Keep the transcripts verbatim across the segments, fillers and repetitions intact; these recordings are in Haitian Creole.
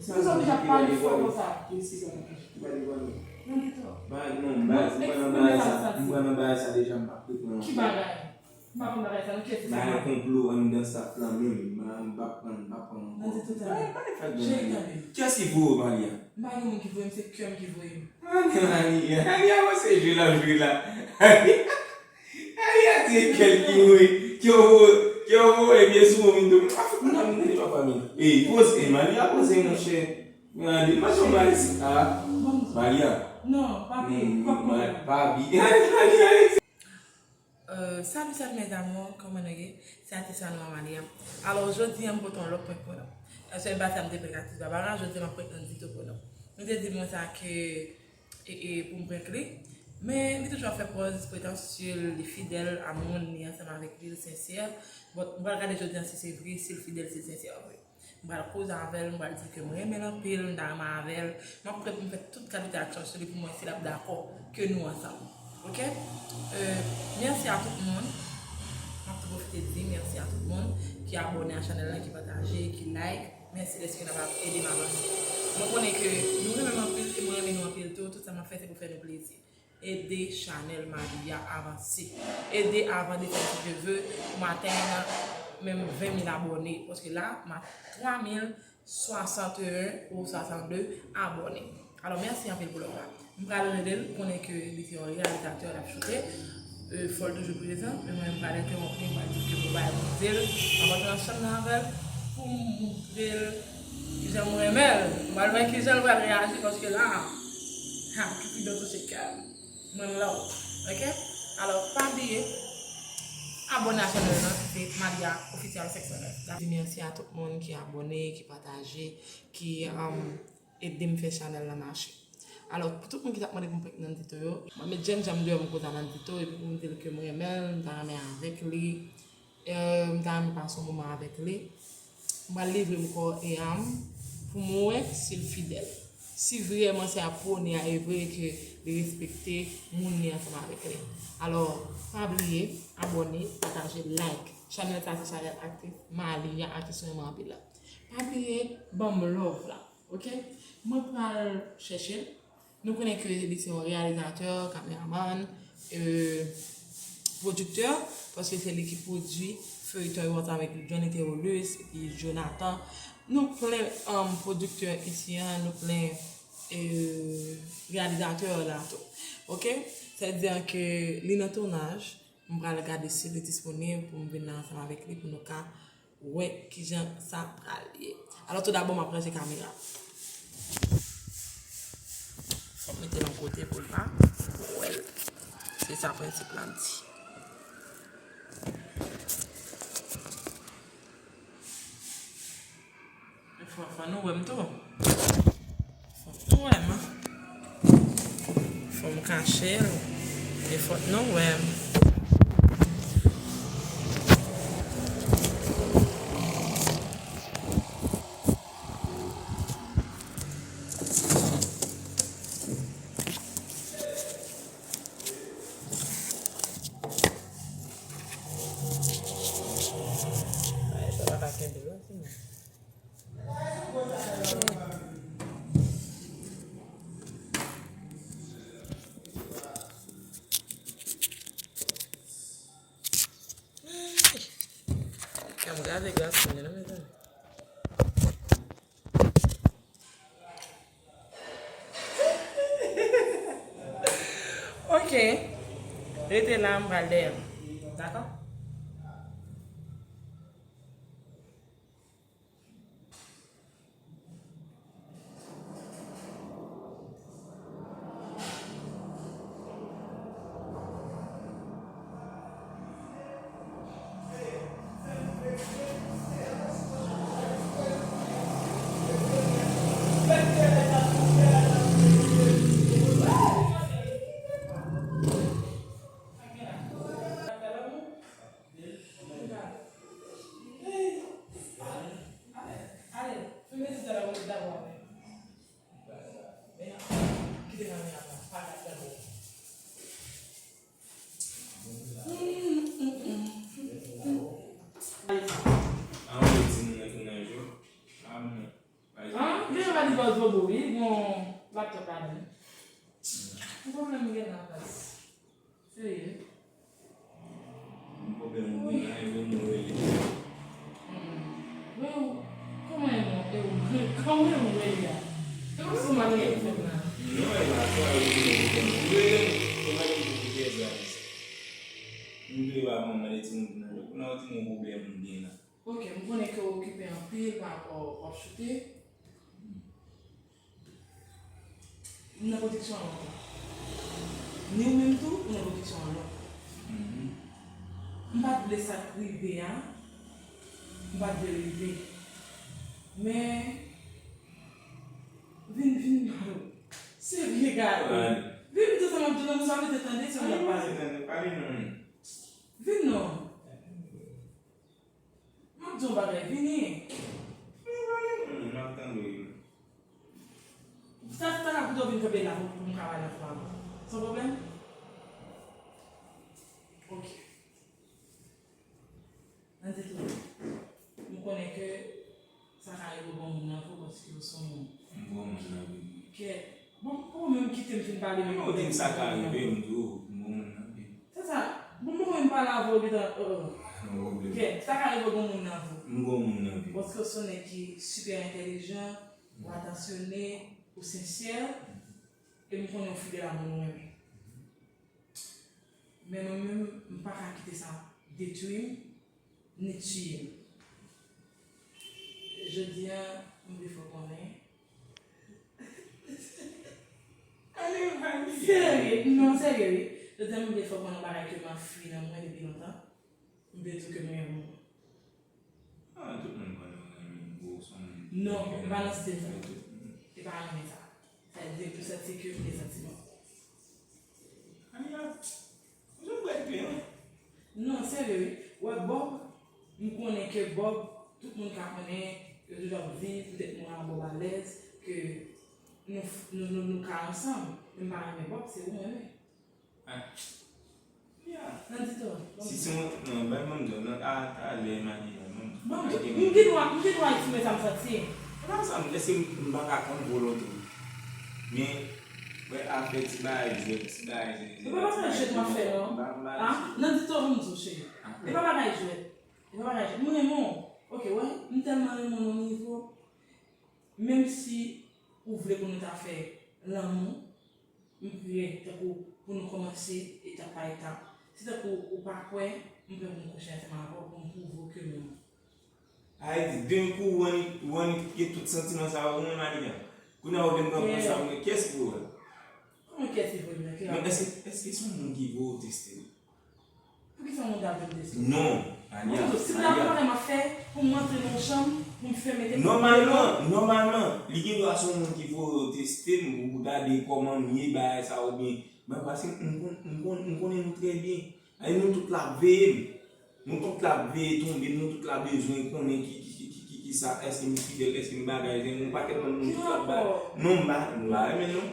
Sa, sa, sa, ki pale vwa yo. Ki sa, ki pale vwa yo. Non, ditou. Ba, non, ba, m pran nan bagay sa, m pran nan bagay sa deja, m pa p ret pran. Ki bagay? M pa konn bagay sa, non, kiyès ki sa? Bagay konplo anndan staff lan menm, m pa p pran, m pa p pran ankò. Non, ditou, tande. Ba, ba, fè grann. Cheri, tande. Kiyès ki voye w, Malia? M pa gen moun ki voye m, se kè m ki voye m. Tande, Malia, Malia, avanse jwe la, jwe la. Ay, a di kèl ki voye, ki yo voye, ki yo voye byen sou moun tou. Pa fout nan moun tande papa m. Ey, poze, Malia, poze, monchè. Gade, pa janm al isit la. Malia. Non, papi, pa pwoblèm. Papi. Malia. Euh, salut, salut mes amours, kòman nou ye? Se atis nou Malia. Alò, jodi a, m pote yon lòt prank pou nou. Paske m pa sa m te prank atis Barbara, jodi a, m ap prank Nandito pou nou. Nou te di mwen sa ke e, e pou m prank li. Men li toujou ap fè pòz pretansye, li fidèl a moun, li ansanm avèk li, li sensè. Bon, m pral gade jodi a si se vre, si l fidèl, si l sensè vre. M pral koze avè l, m pral di l ke m renmen l anpil, m ta renmen avè l. M ap prè pou m fè tout kalite aksyon sou li pou m wè si l ap dakò ke nou ansanm. Oke? Euh, mèsi a tout moun. M ap tou pwofite di mèsi a tout moun ki abòne a chanèl la, ki pataje, ki like. Mèsi dèske n ap ede m avanse. Mwen konnen ke nou renmen m anpil e mwen renmen nou anpil tou. Tout sa m ap fè se pou fè nou plezi. Ede chanèl Malia avanse. Ede avan de fè ti neveu pou m atenn menm ven mil abòne. Paske la, m a twa mil swasannteyen ou swasannde abòne. Alò, mèsi anpil pou love la. M pral rele l, konnen ke li se yon reyalizatè, l ap choute. Euh, fò l toujou prezan, men mwen, m pral entèwonp li, m pral di ke m bay poze l, m ap antre nan chanm nan avè l, pou m montre l kijan m renmen l. M pral wè kijan l pral reyaji, paske la, ha, Cupidon touche kè l. Mwen love. Oke? Alò, pa bliye abòne a chanèl nan, ki se Malia Official senk san nèf. Di mèsi a tout moun ki abòne, ki pataje, ki, um, ede m fè chanèl la mache. Alò, pou tout moun ki t ap mande pou m prank Nandito yo, mwen met jènjan m deyò, m koze a Nandito, epi pou m di l ke m renmen l, m ta renmen avèk li, euh, m ta renmen pase yon moman avèk li. M pral livre m kò e am pou m wè si l fidèl. Si vrèman se ap pwone a e vre ke li respekte moun li ansanm avèk li. Alò, pa bliye abòne, pataje, like. Chanèl sa se chanèl aktris Malia, aktris mwen renmen anpil la. Pa bliye ban m love la. Oke? Mwen pral chèche l. Nou konnen ke li se yon reyalizatè, kameramann, euh, pwodiktè, paske se li ki pwodui feyton yo ansanm avèk Johnny Théolus epi Jonathan. Nou plen, um, pwodiktè isi a, nou plen, euh, reyalizatè la tou. Oke? Sa vle di ke li nan tounaj, m pral gade si li disponib pou m vin la ansanm avèk li pou nou ka wè kijan sa pral ye. Alò, toudabò, m ap ranje kamera. Fò m mete l yon kote pou l pa wè l. Se sa prensip la di. Fò, fò nou wè m tou. Fò nou wè m. Fò m kache l. E fò nou wè m. Ay, sa pa ka kenbe, non, sinon. Kè m gade gason yo, non, mezanmi. Ok. Rete la, m pral dèyè m. Dakò? Gen yon valiz bòs bobo, wi, gon laptop ladan. Ki pwoblèm m gen la, baz? Serye? Yon pwoblèm ou gen la, e menm ou rele. Hmm. Wi, kòman e mwen, e ou, kòman e ou rele a? E kòmsi ou mal rele fèt la. Non, e la, sa, ou rele m. Ou rele m, e mwen ki pou kite sa. M dwe ba manman de timoun nan, kounye a ou di m yon pwoblèm ou gen la. Ok, m konnen ke w okipe anpil pa rapò w ap choute. M nan pwodiksyon an lontan. Ni ou menm tou, ou nan pwodiksyon an lontan. M pa t vle sa t rive a, m pa t vle l rive. Men, vin, vin, serye gade. Vin, m di sa m ap di w, nan moun sa mete tande, se ou y ap pale. Pale non. Vin non. M ap di yon bagay, vini. Vini, vini, m ap tande w. Sa, sa ka koute w vin kanpe la pou, pou m ka pale ansanm avè w. San pwoblèm? Ok. Nan di tou, m konnen ke sa ka rive w gon moun nan vo paske w se yon moun. M gon moun nan vi. Kèt. Bon, ou menm kite m fin pale. Menm ou di m sa ka rive, m di w, m gon moun nan vi. Se sa. Bon, mwen menm pale avè w gentan, oh, oh. Non, pwoblèm. Kèt, sa ka rive w gon moun nan vi. M gon moun nan vi. Paske w se yon nèg ki sipè entèlijan, ou atansyone, ou sensè, e m konnen w fidèl a moun ou renmen. Men mwen menm, m pa ka kite sa detwi m, ni tiye m. Jodi a, m vle fè w konnen. Ale, ale. Serye, non, serye, wi. Jodi a, m vle fè w konnen yon bagay ke m ap fwi nan mwen depi lontan. M vle di w ke m renmen w. Ah, tout moun konnen w renmen m, ou se yon moun. Non, e pa nan stil sa. E pa renmen sa. Sa vle di m santi ke m gen santiman. Aya, ou jwenn bwè dlo, wi. Non, serye, wi. Wè, Bob, m konnen ke Bob, tout moun ka konnen, yo toujou ap di, petèt mwen ak Bob alèz, ke nou, nou, nou, nou ka ansanm. Men m pa renmen Bob, se ou m renmen. Ah. Ya. Nan di tou. Si se yon, non, bay manm di w, non, a, talè, m a di, non, manm di w. Manm di w, m gen dwa, m gen dwa eksprime sa m santi. E pa sa, m, èske m, m pa ka konn volonte w? Men, wè, afè ti bagay jwèt, ti bagay jwèt. E pa bagay jwèt m ap fè, non. M pa, m pa. Ah, nan di tou, m di w, cheri. Ah. E pa bagay jwèt. E pa bagay jwèt. M renmen w. Ok, wè, m tèlman renmen w nan nivo. Menm si ou vle pou nou ta fè lanmou, m prè, tankou, pou nou kòmanse etap pa etap. Si tankou ou pa kwè, m prè pou m kouche ansanm avè w, pou m pwouve w ke m renmen w. Ayiti, d'un coup, ou annik, ou annik kite tout santiman sa yo pou mwen, Malia. Kounye a ou vin pran sa, mwen, kiyès ki voye w la? Kòman kiyès ki voye m la? Men èske, èske se yon moun ki voye w teste m? Poukisa moun ta vle m teste w? Non, Ania, si m ta Ania. Konn m ap fè pou m rantre nan yon chanm, pou m fèmen tèt mwen. Nòmalman, nòmalman, li gen dwa se yon moun ki voye w teste m, pou gade kòman m ye, bagay sa oubyen, men paske m konn, m konn, m konnen nou trè byen. Ay, nou tout la veye m. Nou tout la veye tonbe m, nou tout la bezwen konnen ki, ki, ki, ki, ki, ki sa, èske m fidèl, èske m bagay, gen yon pakèt moun nou tout la ba. Non, m pa, m pa renmen non.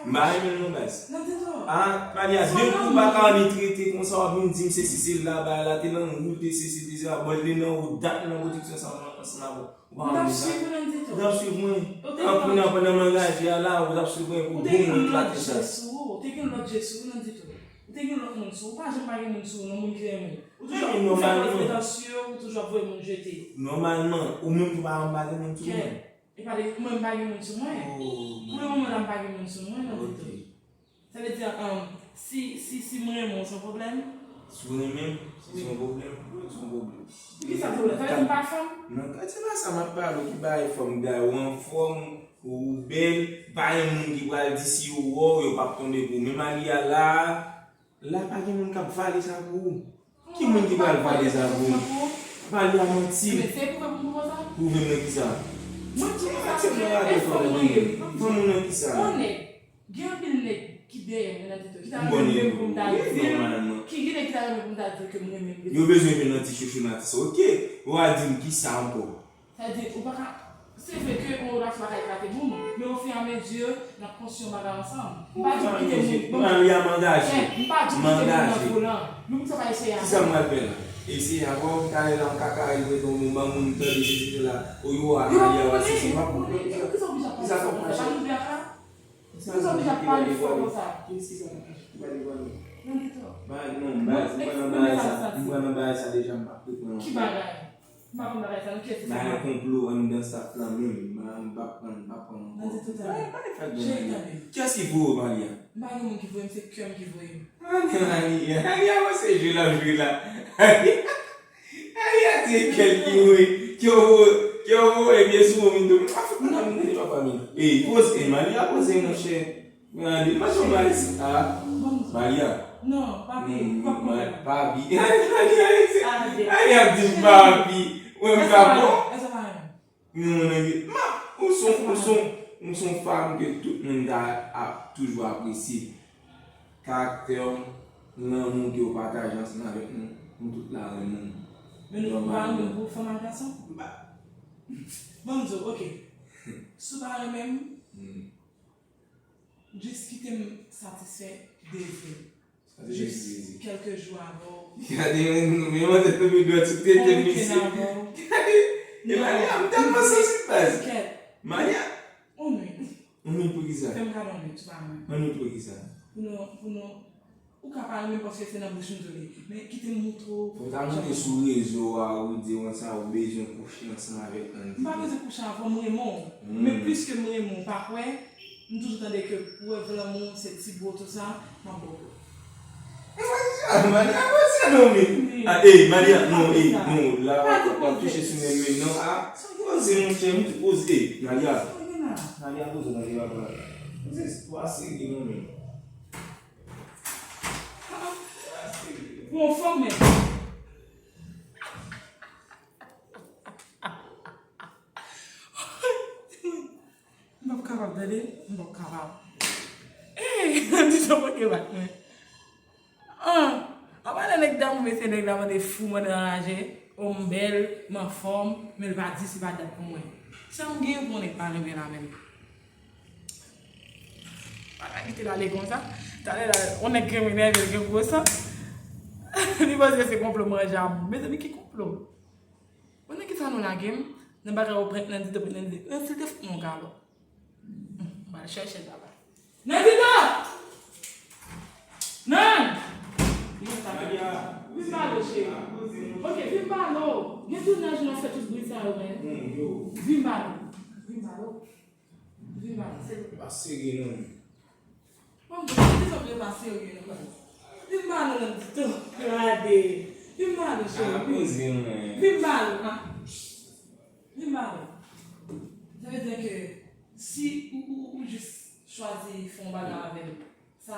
M pa renmen l non baz. Nan tèt ou. Ah, Malia, depi ou pa ka annik trete konsa, w ap vin di m sesi, sela, bagay la te nan ou, te sesi, te sela, bon, li te nan ou, dat nan pwodiksyon sa, ansanm avè w. Ou pa renmen sa. Ou t ap swiv mwen nan tèt ou. Ou t ap swiv mwen. An kounye a, pandan m angaje a la, ou t ap swiv mwen pou bon mwen klate sa. Ou te gen lòt je sou ou, ou te gen lòt je sou ou nan tèt ou. Ou te gen lòt moun sou ou. Ou pa janm pa gen moun sou ou, non, moun ki renmen w. Ou toujou ap fè lòt pretansye, ou toujou ap voye moun jete. Nòmalman, ou menm tou pa janm pa gen moun sou ou. E pa de, mwen, m pa gen moun sou mwen. Pou le moman la, m pa gen moun sou mwen nan tèt ou. Sa vle di, um, si, si, si m renmen w, se yon pwoblèm? Si w renmen m, si se yon pwoblèm, wi, se yon pwoblèm. Poukisa pwoblèm? Sa vle di m pa fanm? Non, se pa sa m ap pale w, ki bagay fanm, gade, ou anfòm, ou bèl, pa gen moun ki pral di si yo wè w, yo p ap tonbe pou ou. Men Malia la, la pa gen moun k ap vale sa pou ou. Ki moun ki pral vale sa pou ou? Malia manti. Men se pwouve pou m pwouve w sa. Pwouve m nan kisa? Mwen di w sa ke e fanm mwen ye wi. Fanm ou nan kisa? Yon nèg, gen anpil nèg ki dèyè mwen nan tèt yo, ki ta renmen m pou m ta di l, ki gen nèg ki ta renmen pou m ta di l ke m renmen l. Yo bezwen jwenn yon ti chouchounati sa, ok. Ou a di m kisa ankò? Sa vle di, ou pa ka, se vre ke yon relasyon pa ka eklate moun, men ofiramezi, n ap konstwi yon bagay ansanm. M pa di w kite moun, bon, Malia, m angaje. M pa di w kite moun nan volan. Men poukisa w pa eseye avè m? Kisa m pral fè la? Isi, avan, talè la, m ka kare l tonbe, ban moun tande, sesi, sela. O, yo, a, Maria, wa, sesi, m ap konprann. Kisa k ap mache? Kisa k ap mache? Kisa k ap pale fò konsa? Kisa k ap mache? Ki bagay, non, m pa nan bagay sa, m pa nan bagay sa deja, m pa konprann ankò. Ki bagay? M pa konn bagay sa, non, kiyès ki sa? Bagay konplo anndan staff lan menm, m pa, m pa pran, m pa pran ankò. Nan di tout a. Bagay, bagay fèk ban Maria. Kiyès ki voye w, Maria? M pa gen moun ki voye m, se kè m ki voye m. Maria, Maria, Maria, wè se jwe l ap jwe la. Maria di e kè l ki voye, kè w voye, kè w voye byen sou moun tou. M pa fout nan moun nan, papa m. Ey, poze, ey, Maria, poze, monchè. Gade, pa janm bay sa. Maria. Non, papi, non, pa pou mwen. Papi. Maria, Maria, Maria ap di m papi. Mwen m ka bon. Èske pa renmen? Non, nèg, ma, ou son, ou son, ou son fanm ke tout moun ta ap toujou apresye. Karaktè w, lanmou ke w pataje ansanm avèk nou, nou tout la renmen w. Men nou pa renmen pou fanm ak gason? Ban m di w, ok. Si w pa renmen m, jis kite m satisfè dezi m. Jis kèlke jou avè w. Gade, men, men, men, mwen te tonbe dwèt sou tete misye. Gade, Emmanuel, m tèlman sansib, baz. Kèt. Maria. On nwit. On nwit pou kisa? Fè m gade on nwit, ou pa renmen. On nwit pou kisa? Pou nou, pou nou, ou ka pa renmen paske se nan bouch m tou li. Men kite m montre w. Fò w ta monte sou rezo a, ou di w sa, ou bezwen kouche ansanm avèk Nandito. M pa bezwen kouche avè w, m renmen w. Men pliske m renmen w, ou pa kwè? M toujou tande ke prèv lanmou se ti bo, tou sa, m ap ba w. Maria, Maria, Maria, non, men. Ah, ey, Maria, non, ey, non, la, w ap touche sou mwen, men non, ah, poze, monchè, m poze, ey, Maria. Maria, poze, Maria, papa. Poze, w ap serye, non, men. Bon, fanm, men. M p ap kapab, tande, m p ap kapab. Ey, Nandito manke bat mwen. Ah, apa lè nèg damou mesye nèg la mande fou, mande anraje, o m bèl, m anfòm, men l pa di si pa dat pou mwen. Sa m gen pou nèg pa renmen la menm. Pa ka kite l ale konsa. Talè la, on nèg gen enève, l gen gwo san. Li panse se konplo manje a moun. Mezanmi, ki konplo? Ou nan kisa nou lage m? Nan bagay ou prank Nandito, prank Nandito. Nan si l te fout mwen yon galon. M al chèche l papa. Nandito! Nan! Vin pale w, cheri. Ok, vin pale w. Gen tounaj nan fè tout bri sa yo, men. Vin pale w. Vin pale w. Vin pale w. Pa serye, non. Bon, bon, se te sanble pa serye, non, baz. Vin ba nou, Nandito. Gade. Vin ba nou, cheri. Ah, poze mwen. Vin ba nou, ah. Vin ba nou. Sa vle di ke si ou, ou, ou jis chwazi fè yon bagay avè m, sa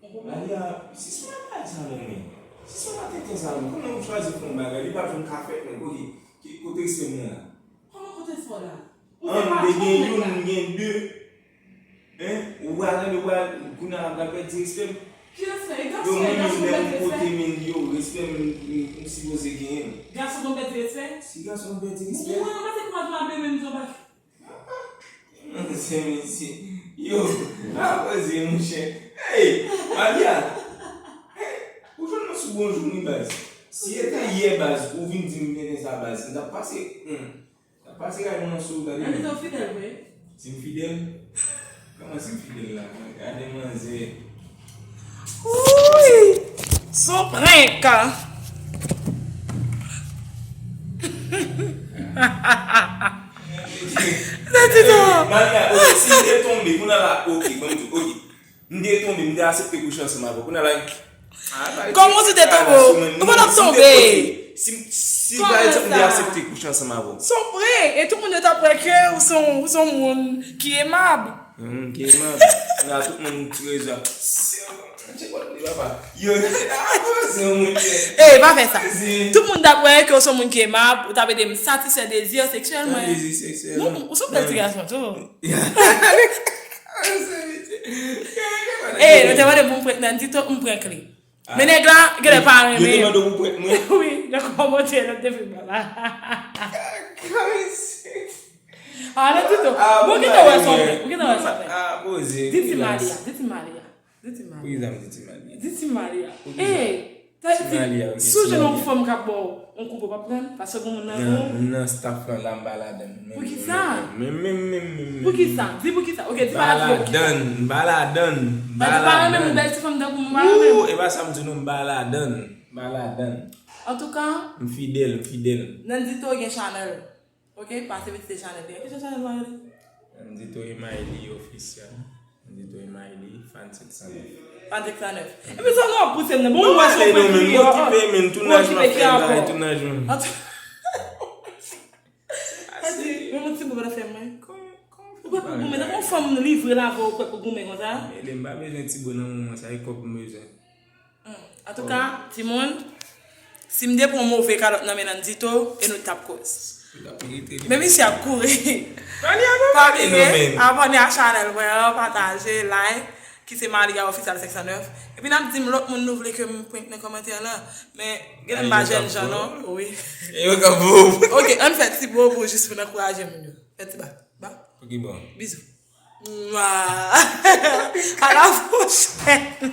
yon pwoblèm? Maria, sispann ap bay sa non, men. Sispann ap tenten sa non. Kòman ou chwazi fè yon bagay, li pa janm ka fèt, men kote, ki, kote respè m nan la? Kòman kote respè w la? Ou se patwon nèg la. An, m te gen youn, m gen de. Hein? Ou pral tande, ou pral, kounye a la, m pral pèdi respè m. Ki respè? E gason, e gason pèdi respè. Yo, mwen menm, lè m pote men, yo, respè m, m, m sipoze genyen l. Gason konn pèdi respè? Si gason konn pèdi respè. Mwen, mwen, mwen, se kwa dwa menm, menm, zon pa. Manzè, mesye. Yo, pa poze, monchè. Hey, Maria. Hey, ou jwenn mwen sou bonjou m wi, baz. Si se te yè, baz, ou vin di m tenten sa, baz, m t ap pase, hmm, m t ap pase kay mwen sou, gade. Nandito fidèl vre. Si m fidèl? Kòman si m fidèl la? Gade manzè. Wouy! Son prank! Nandito! Maria, ok, si m te tonbe, kounye a la, ok, ban m di, ok. M te tonbe, m te aksepte kouche ansanm avè w. Kounye a la, ah, bay. Kòman ou te tonbe? Ou pa t ap tonbe. Si, si, pa egzanp, m te aksepte kouche ansanm avè w. Son prank, e tout moun yo t ap wè ke ou se yon, ou se yon moun ki emab. Yon moun ki emab. La, tout moun ti rezon. Yo, ah, se yon moun ki... Ey, pa fè sa. Tout moun t ap wè ke ou se yon moun ki emab, ou t ap ede m satisfè dezi seksyèl mwen. Dezi seksyèl. Non, ou se yon bèl ti gason tou. Ey, nou te mande pou m prank Nandito, m prank li. Men nèg la genlè pa renmen. Yo te mande w pou prank mwen? Wi, nan kòmantè, nan te fin ba la. Ah, Nandito, mwen gentan wè son prank, mwen gentan wè son prank. Ah, poze. Di Ti Maria, di Ti Maria. Di Ti Maria. Poukisa m di Ti Maria? Di Ti Maria. Ey! Sa vle di, si w jwenn yon fanm k ap ba w yon koup, ou p ap pran l? Paske gen moun nan men w. Nan staff lan la, m pa ladann. Poukisa? Menm, menm, menm, menm. Poukisa? Di poukisa. Ok, di pa ladann. M pa ladann. M pa ladann. M pa renmen moun bèl ti fanm tankou mwen, m pa renmen. Ou, e pa sa m di nou, m pa ladann. M pa ladann. Antouka, m fidèl, m fidèl. Nandito gen chanèl. Ok, pase vizite chanèl li. Ki jan chanèl mwen rele? Nandito Emaili Official. Nandito Emaili, fan sèt san nèf. Fan sèt san nèf. Epi sa nou ap pouse m nan. Bon, mwen wè se mwen ki ri. Bon, okipe, men tounaj m ap fè la, tounaj mwen. Adi, men yon ti bout pa fè mwen. Ou kwè pou goumen, nan yon fanm livre la avè w, ou kwè pou goumen konsa? Mele, m pa bezwen ti bout nan moman sa, e kòb m bezwen. Hmm. Antouka, timoun, si m te pran move kalòt nan men Nandito, e nou t ap koz. Li t ap merite li. Men misye ap kouri. Pa bliye, abòne a chanèl mwen an, pataje, like, ki se Malia Official sèt san nèf. Epi n ap di m lòt moun nou vle ke m prank nan kòmantè lan. Men, genlè m pa jènjan non. Wi. E yo k ap voye w. Ok, ann fè ti bobo jis pou n ankouraje moun yo. Fè ti ba. Ba. Ok, bon. Bizou. Mwa. À la prochaine.